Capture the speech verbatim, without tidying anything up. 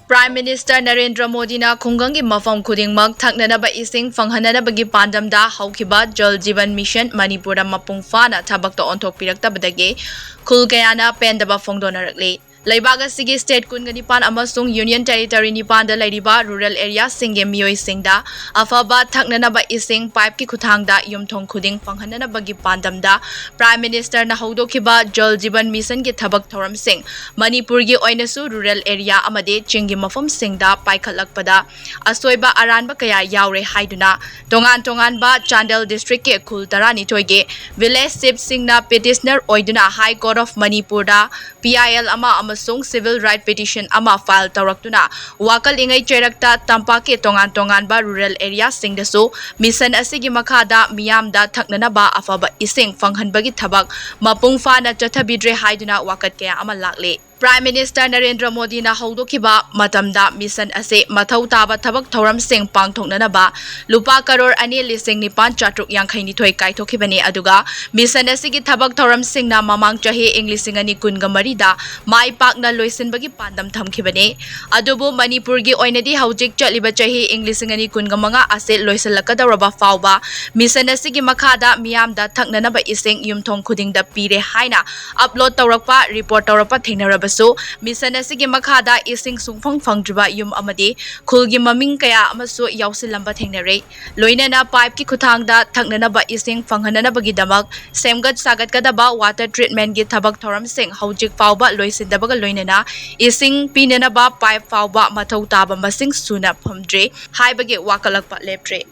Prime Minister Narendra ꯃꯣꯗꯤꯅ ꯈꯨꯡꯒꯪꯒꯤ ꯃꯐꯝ ꯈꯨꯗꯤꯡꯃꯛ ꯊꯛꯅꯅꯕ ꯏꯁꯤꯡ ꯐꯪꯍꯟꯅꯅꯕꯒꯤ ꯄꯥꯟꯗꯝꯗ ꯍꯧꯈꯤꯕ ꯖꯜ ꯖꯤꯕꯟ ꯃꯤꯁꯟ ꯃꯅꯤꯄꯨꯔꯗ ꯃꯄꯨꯡ ꯐꯥꯅ ꯊꯕꯛꯇ ꯑꯣꯟꯊꯣꯛꯄꯤꯔꯛꯇꯕꯗꯒꯤ ꯈꯨꯜ ꯀꯌꯥꯅ ꯄꯦꯟꯗꯕ ꯐꯣꯡꯗꯣꯛꯅꯔꯛꯂꯤ꯫ ꯂꯩꯕꯥꯛ ꯑꯁꯤꯒꯤ state ꯀꯨꯟꯒ ꯅꯤꯄꯥꯟ ꯑꯃꯁꯨꯡ Union Territory ꯅꯤꯄꯥꯟꯗ ꯂꯩꯔꯤꯕ rural areaꯁꯤꯡꯒꯤ ꯃꯤꯑꯣꯏꯁꯤꯡꯗ ꯑꯐꯕ ꯊꯛꯅꯅꯕ ꯏꯁꯤꯡ pipeꯀꯤ ꯈꯨꯠꯊꯥꯡꯗ ꯌꯨꯝꯊꯣꯡ ꯈꯨꯗꯤꯡ ꯐꯪꯍꯟꯅꯅꯕꯒꯤ ꯄꯥꯟꯗꯝꯗ Prime Ministerꯅ ꯍꯧꯗꯣꯛꯈꯤꯕ ꯖꯜ ꯖꯤꯕꯟ ꯃꯤꯁꯟꯒꯤ ꯊꯕꯛ ꯊꯧꯔꯝꯁꯤꯡ ꯃꯅꯤꯄꯨꯔꯒꯤ ꯑꯣꯏꯅꯁꯨ rural area ꯑꯃꯗꯤ ꯆꯤꯡꯒꯤ ꯃꯐꯝꯁꯤꯡꯗ ꯄꯥꯏꯈꯠꯂꯛꯄꯗ ꯑꯁꯣꯏꯕ ꯑꯔꯥꯟꯕ ꯀꯌꯥ ꯌꯥꯎꯔꯦ ꯍꯥꯏꯗꯨꯅ ꯇꯣꯉꯥꯟ ꯇꯣꯉꯥꯟꯕ ꯆꯥꯟꯗꯦꯜ districtꯀꯤ ꯈꯨꯜ ꯇꯔꯥꯅꯤꯊꯣꯏꯒꯤ village chiefꯁꯤꯡꯅ petitioner ꯑꯣꯏꯗꯨꯅ High Court of ꯃꯅꯤꯄꯨꯔꯗ P I L ꯑꯃ ꯑꯃꯁꯨꯡ civil right petition ꯑꯃ file ꯇꯧꯔꯛꯇꯨꯅ ꯋꯥꯀꯠꯂꯤꯉꯩ ꯆꯩꯔꯛꯇ ꯇꯝꯄꯥꯛꯀꯤ ꯇꯣꯉꯥꯟ ꯇꯣꯉꯥꯟꯕ rural areaꯁꯤꯡꯗꯁꯨ mission ꯑꯁꯤꯒꯤ ꯃꯈꯥꯗ ꯃꯤꯌꯥꯝꯗ ꯊꯛꯅꯅꯕ ꯑꯐꯕ ꯏꯁꯤꯡ ꯐꯪꯍꯟꯕꯒꯤ ꯊꯕꯛ ꯃꯄꯨꯡ ꯐꯥꯅ ꯆꯠꯊꯕꯤꯗ꯭ꯔꯦ ꯍꯥꯏꯗꯨꯅ ꯋꯥꯀꯠ ꯀꯌꯥ ꯑꯃ ꯂꯥꯛꯂꯤ꯫ Prime Minister ꯅꯔꯦꯟꯗ꯭ꯔ ꯃꯣꯗꯤꯅ ꯍꯧꯗꯣꯛꯈꯤꯕ ꯃꯇꯝꯗ mission ꯑꯁꯤ ꯃꯊꯧ ꯇꯥꯕ ꯊꯕꯛ ꯊꯧꯔꯝꯁꯤꯡ ꯄꯥꯡꯊꯣꯛꯅꯅꯕ ꯂꯨꯄꯥ ꯀꯔꯣꯔ ꯑꯅꯤ ꯂꯤꯁꯤꯡ ꯅꯤꯄꯥꯟ ꯆꯥꯇ꯭ꯔꯨꯛ ꯌꯥꯡꯈꯩ ꯅꯤꯊꯣꯏ ꯀꯥꯏꯊꯣꯛꯈꯤꯕꯅꯤ, ꯑꯗꯨꯒ mission ꯑꯁꯤꯒꯤ ꯊꯕꯛ ꯊꯧꯔꯝꯁꯤꯡꯅ ꯃꯃꯥꯡ ꯆꯍꯤ ꯏꯪ ꯂꯤꯁꯤꯡ ꯑꯅꯤ ꯀꯨꯟꯒ ꯃꯔꯤꯗ ꯃꯥꯏ ꯄꯥꯛꯅ ꯂꯣꯏꯁꯤꯟꯕꯒꯤ ꯄꯥꯟꯗꯝ ꯊꯝꯈꯤꯕꯅꯤ꯫ ꯑꯗꯨꯕꯨ ꯃꯅꯤꯄꯨꯔꯒꯤ ꯑꯣꯏꯅꯗꯤ ꯍꯧꯖꯤꯛ ꯆꯠꯂꯤꯕ ꯆꯍꯤ ꯏꯪ ꯂꯤꯁꯤꯡ ꯑꯅꯤ ꯀꯨꯟꯒ ꯃꯉꯥ ꯑꯁꯤ ꯂꯣꯏꯁꯤꯜꯂꯛꯀꯗꯧꯔꯕ ꯐꯥꯎꯕ mission ꯑꯁꯤꯒꯤ ꯃꯈꯥꯗ ꯃꯤꯌꯥꯝꯗ ꯊꯛꯅꯅꯕ ꯏꯁꯤꯡ ꯌꯨꯝꯊꯣꯡ ꯈꯨꯗꯤꯡꯗ ꯄꯤꯔꯦ ꯍꯥꯏꯅ upload ꯇꯧꯔꯛꯄ, report ꯇꯧꯔꯛꯄ ꯊꯦꯡꯅꯔꯕꯁꯨ, mission ꯑꯁꯤꯒꯤ ꯃꯈꯥꯗ ꯏꯁꯤꯡ ꯁꯨꯡꯐꯪ ꯐꯪꯗ꯭ꯔꯤꯕ ꯌꯨꯝ ꯑꯃꯗꯤ ꯈꯨꯜꯒꯤ ꯃꯃꯤꯡ ꯀꯌꯥ ꯑꯃꯁꯨ ꯌꯥꯎꯁꯤꯜꯂꯝꯕ ꯊꯦꯡꯅꯔꯦ꯫ ꯂꯣꯏꯅꯅ pipeꯀꯤ ꯈꯨꯠꯊꯥꯡꯗ ꯊꯛꯅꯅꯕ ꯏꯁꯤꯡ ꯐꯪꯍꯟꯅꯅꯕꯒꯤꯗꯃꯛ ꯁꯦꯝꯒꯠ ꯁꯥꯒꯠꯀꯗꯕ water treatmentꯀꯤ ꯊꯕꯛ ꯊꯧꯔꯝꯁꯤꯡ ꯍꯧꯖꯤꯛ ꯐꯥꯎꯕ ꯂꯣꯏꯁꯤꯟꯗꯕꯒ ꯂꯣꯏꯅꯅ ꯏꯁꯤꯡ ꯄꯤꯅꯅꯕ pipe ꯐꯥꯎꯕ ꯃꯊꯧ ꯇꯥꯕ ꯃꯁꯤꯡ ꯁꯨꯅ ꯐꯪꯗ꯭ꯔꯤ ꯍꯥꯏꯕꯒꯤ ꯋꯥꯀꯠꯂꯛꯄ ꯂꯦꯞꯇ꯭ꯔꯤ꯫